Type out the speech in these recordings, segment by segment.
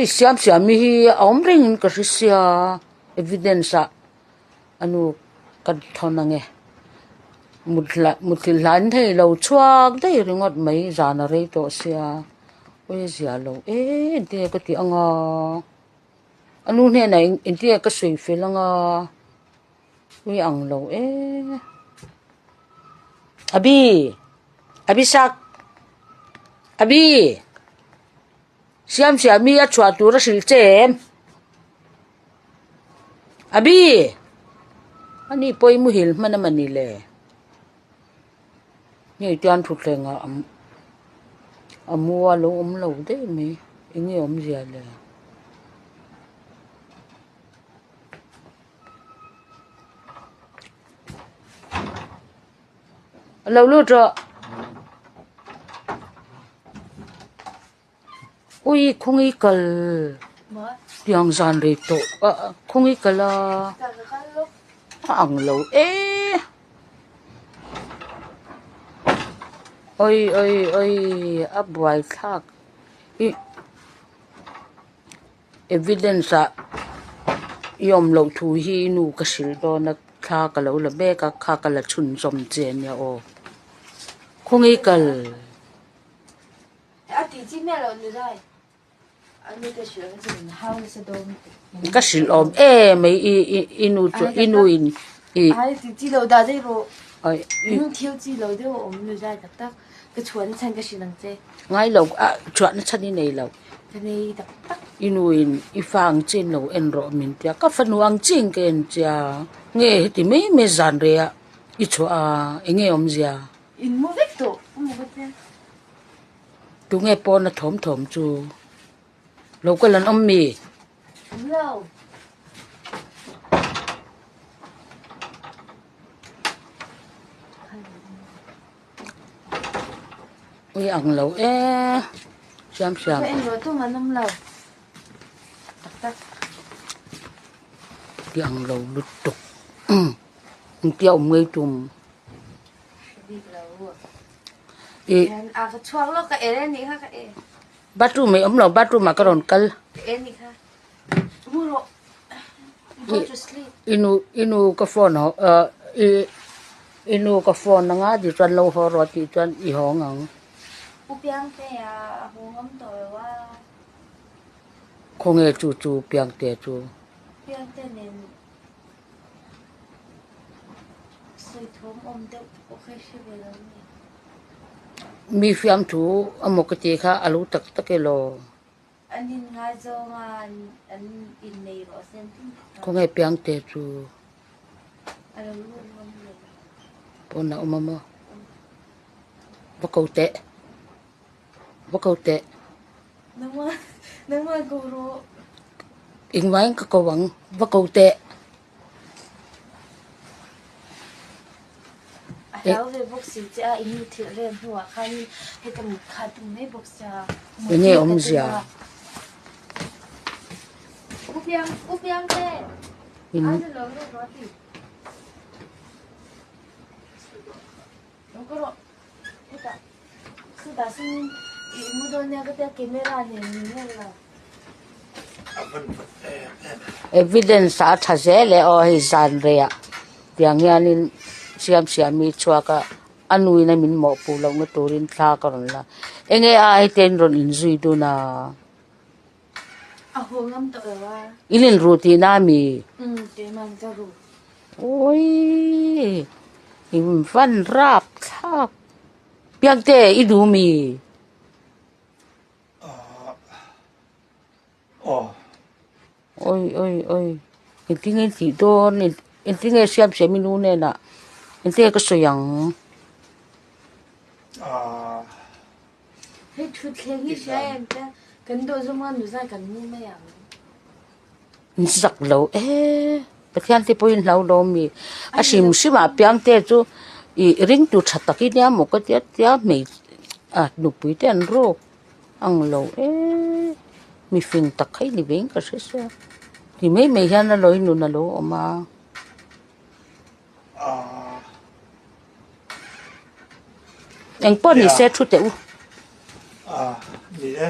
Ui siam siam mi hi a awm reng in ka hre sia evidence ah a nu ka thawn ange mutthilh hlain hei lo chhuak daih ringawt mai zan a rei tawh sia ui a zia lo em engtin nge ka tih anga a nu hnenah engtin nge ka sawi fel anga ui ang lo em Abi Abishak Abi. Siam siam hi a chhuah tur a hrilh che em? Abi! Ani pawh i muhil hman a mani le. Hei tian thutthleng ah a mu a lo awm lo daih mai eng nge awmzia le. A lo lut rawh. Ui khawngi kal tiang zan rei tawh a khawngi kal a a ang lo e oi oi oi a buai thlak ih evidence ah i awm loh thu hi i nu ka hrilh dawn a thla ka lo la mek a kha ka la chhunzawm che ania aw khawngi kal. Ka hrilh awm em mai i i i nu chu i nu in i ngai lo a chhuahna chhan i nei lo i nu in i fa ang chin lo en rawh min tia ka fanu ang chin ka en tia nge heti mai mai zan rei a i chhuah a eng nge awmzia. Tunge pawna thawm thawm chu lo kal an awm mi? Ui ang lo e siam siam. Ti ang lo lutuk engtia awm ngei tum. Bathroom ei awm lo bathroom ah ka rawn kal i nu i nu ka phone haw ah i i nu ka phone anga tichuan lo haw rawh tih chuan i hawng ang. Khawnge chu chu piangte chu. Mi fiamthu amaw ka tih kha a lo tak tak elaw? Khawnge piangte chu pawn a awm a maw? Va ko teh, va ko teh. Engvangin ka ko ang, va ko teh. Enge awmzia? Evidence a tha zel e aw hei zan reiah tiang hianin siam siam hi chhuak a a nuin a min mawhpuh lohna turin thla ka rawn la enge a heti an rawn inzui dun a in inru tihna ami awii in van rap thlak piangte i duh mi. Oi oi oi engtin nge tih dawn engtin nge siam siam i nu hnenah engtin nge ka sawi ang. In zak lo e Pathian te pawhin hlau lo mi a hrim hrim ah piangte chu ih ringtu tha tak i nia maw ka tia tia hmeichhe ah nupui te an rawk. Ang lo e, mifing tak kha i ni veng ka hre sia. Ti mai mai hian a lawi nun a lo awm a. Eng pawh ni se thu teh u. Ni e.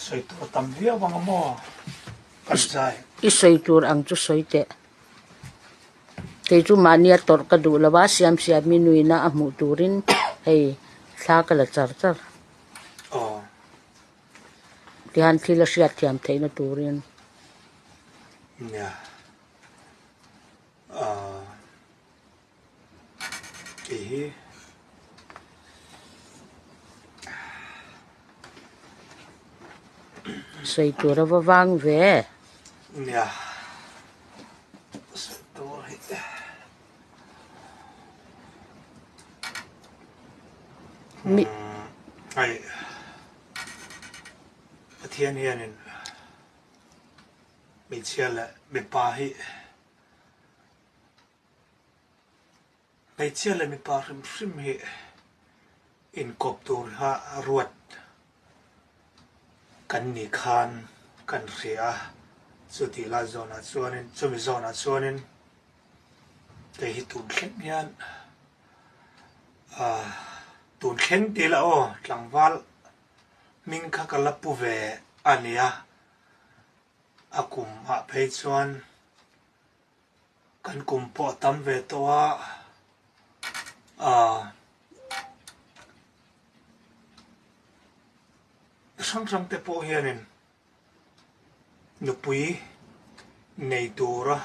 Sawi tur a tam viau ang a maw? Kan zai. I sawi tur ang chu sawi teh. Kei chu mahnia tawrh ka duh lo a, siam siami nuina a hmuh turin hei thla ka la char char. Aw. Tihian thil a hriat thiam theihna turin. Nia. Aaa. Kei hi. Sawi tur a va vang ve. Nia. Sawi tur hi. Mi. Hei. Pathian hianin hmeichhia leh mipa hi Hmeichhia leh mipa hrim hrim hi inkawp tur kha ruat kan nih khan kan hria a, chutih lai zawnah chuanin chumi zawnah chuanin kei hi tun thleng hian ah tun thleng tih lah aw tlangval hming kha ka la pu ve a nia, a kum ah phei chuan. Kan kum pawh a tam ve tawh a, aah hrang hrang te pawh hianin nupui nei tura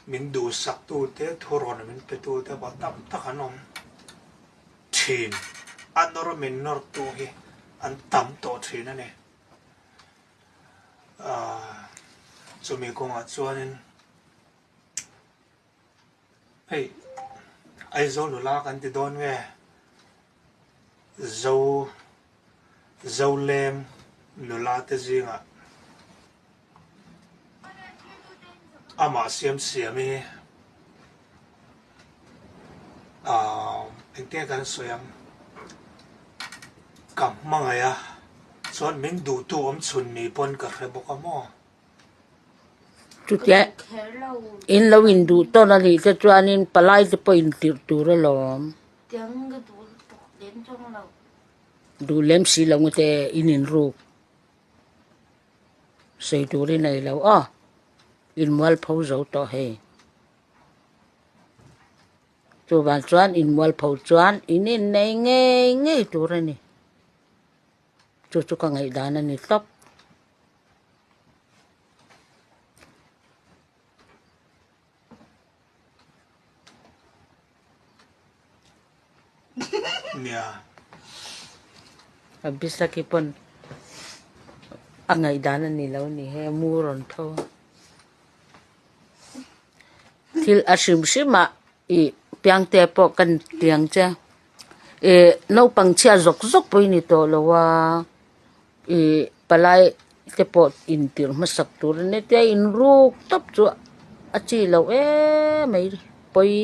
min duhsak tu te thurawn min pe tu te pawh tam tak an awm thin. A nawr min nawr tu hi an tam tawh thin a ni. Aaa chumi kawngah chuanin hei Aizawl nula kan ti dawn nge Zo Zoleng nula te zingah amah siam siam hi Aaa engtin nge kan sawi ang? Ka hmangaih a, chuan min duhtu awm chhun ni pawn ka hre bawk a maw? Chutia in lo induh tawn a nih te chuanin palai te pawh intirh tur alawm. Duh lem si lo ngawt e in inruk. Sawi tur i nei lo aw, inmualpho zo tawh hei. Chuvang chuan inmualpho chuan in innei ngei ngei tur a ni. Chu chu ka ngaihdan a ni tawp. Nia. A bisaki pawn a ngaihdan a ni lo a ni hei a mu rawn tho a. Thil a hrim hrim ah ih piangte pawh kan ti ang che ih naupang chhia zawk zawk pawh i ni tawh lo a ih palai te pawh intirh hmasak tur a nia tia inruk tawp chu a chi loh em mai pawi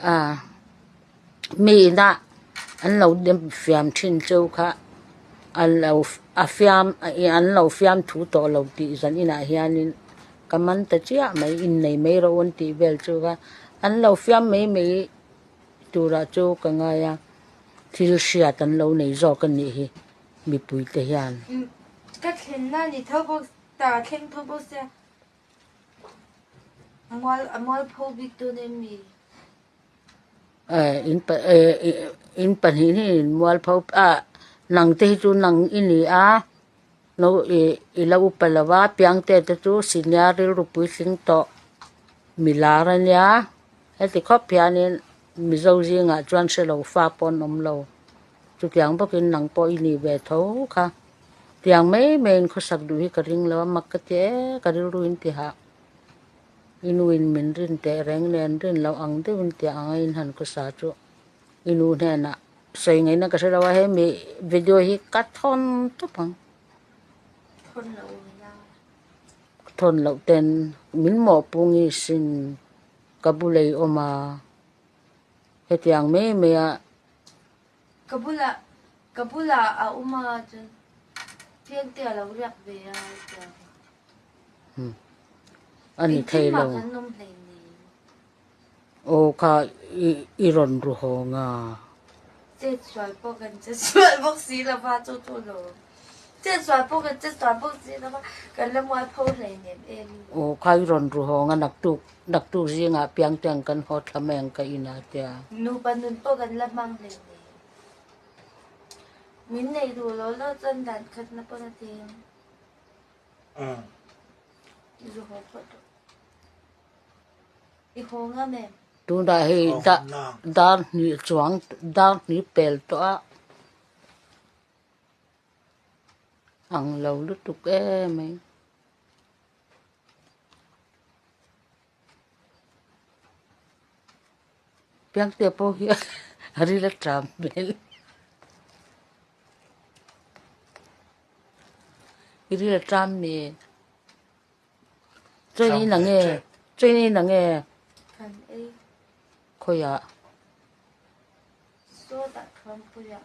a mi inah an lo dem fiam thin cheu kha an lo a fiam an lo fiam thu tawh lo tih zan inah hianin. Ka man ta chiah mai, innei mai rawh u an tih vel chu kha an lo fiam mai mai turah chu ka ngai a, thil hriat an lo nei zawk a nih hi mipui te hian. Ka thlenna ni tho bawk ta thleng tho bawk sia mual a mualpho bik dawn em mi? Eh in pa eh in pahnih hi in mualpho ah nang te hi chu nang i ni a. No ih i lo upa lo a piangte te chu senior rilru puitling tawh milar a nia heti khawp hianin mizo zingah chuan hre lo fa pawh an awm lo chutiang bawkin nang pawh i nih ve tho kha tiang mai maiin khawsak duh hi ka ring lo a mak ka ti e ka rilru in ti hah i nuin min rin teh reng nen rin loh ang deuhin tiang anga in han khawsa chu i nu hnenah. Sawi ngaihna ka hre lo a, hemi video hi ka thawn tawp ang. Thawn loh ila. Thawn loh ten min mawhpung i sin ka bulei awm a, hetiang mai mai a. Ka bulah ka bulah a awm a chuan Piangte a lo riak ve a hetiang. A ni thei lo. Engtin mah kan awm hleinem. Aw kha i rawn ru hawng a. Chet sual pawh kan che sual bawk si lo va chu chu lo. Chetsual pawh kan chetsual bawk si lo va, kan la mualpho hleinem em. Aw kha i rawn ru hawng a naktuk naktuk zingah piang te ang kan haw thla mai ang ka in a tia. Nupa nun pawh kan la hmang hleinem. Min nei duh lo lo chuan dan khatna pawn a ti ang. I zu haw phawt rawh. I haw ngam em? Tunah hei dar hnih chuang dar hnih pel tawh a. Ang lo lutuk em mai. Piangte pawh hi a ril a ṭam hmel. I ril a ṭam mi? Train in ang e, train in ang e. Kan ei. Khawiah? Sawtah Thuampuiah.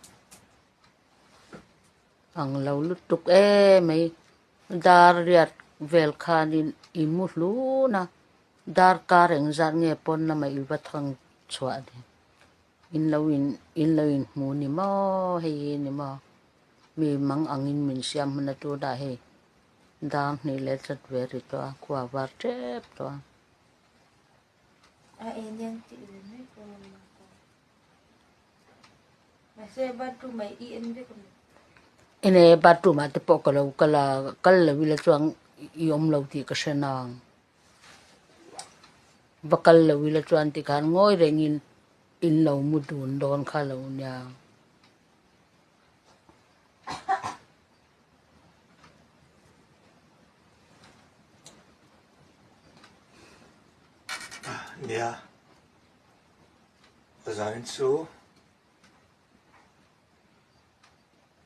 Ang lo lutuk e mai. Dar riat vel khanin i mu hlun a, darkar engzat nge pawn lamah i va thang chhuah ni. In lo in in lo in hmu ni maw hei hi ni maw mi mang angin min siam hman a tunah hei dar hnih leh chat ve ri tawh a khua var tep tawh a. A eng tih ve mai pawh a ni lo. Mahse bathroom ah i en vek a mi? Enge bathroom ah te pawh ka lo kal a, kal lo ila chuan i awm lo tih ka hre nang. Va kal lo ila chuan tikhan ngawi rengin in lo mu dun dawn kha lo nia. Nia. Zanin chu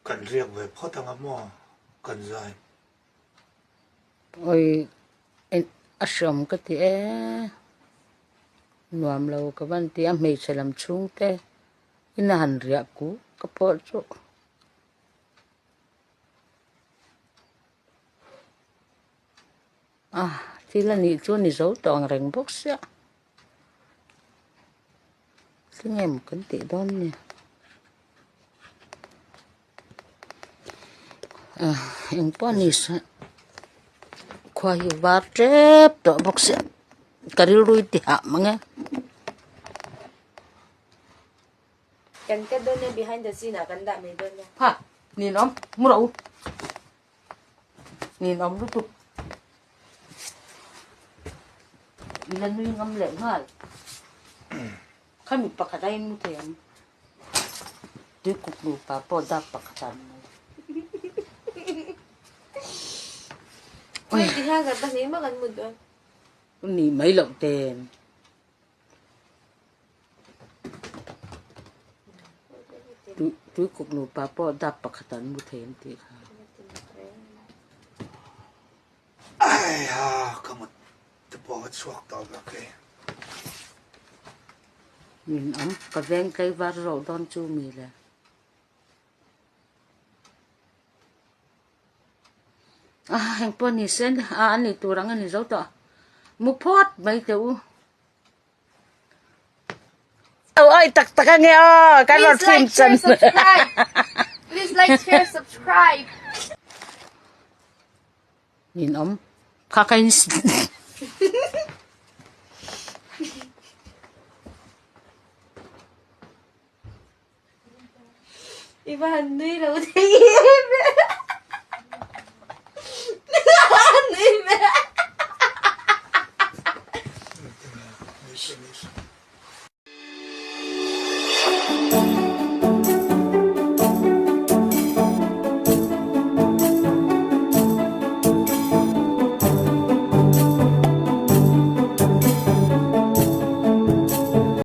kan riak ve phawt ang a maw kan zai. Oi a hreawm ka ti e, nuam lo ka van ti a hmeichhe lam chhung te in a han riah ku ka pawh chu. A thil a nih chu a ni zo tawh ang reng bawk sia. Tinge maw kan tih dawn ni? Engpawh a ni se khua hi var tep tawh bawk sia ka rilru i ti hah mang e. Kan tet dawn nia behind the scene ah kan dah mai dawn nia. Ha ninawm mu rawh u ninawm lutuk. I la nui ngam leh nghal. Khami pakhat a in mu thei ang. Tuikuk nupa pawh dak pakhat an mu. Oi ti hian kan pahnih emaw kan mut dawn. Ni mai loh ten. Tuikuk nupa pawh dak pakhat an mu thei an tih kha. Aiha ka mut te pawh a chhuak tawh bawk e. Min awm ka veng tlaivar zawh dawn chu mi le. A heng pawh ni se a a ni tur ang a ni zo tawh mu phawt mai teh u. Oi tak tak ange aw kan rawn film chan. Please like, share, subscribe. Nin awm kha ka in I va han nui lo thei em em.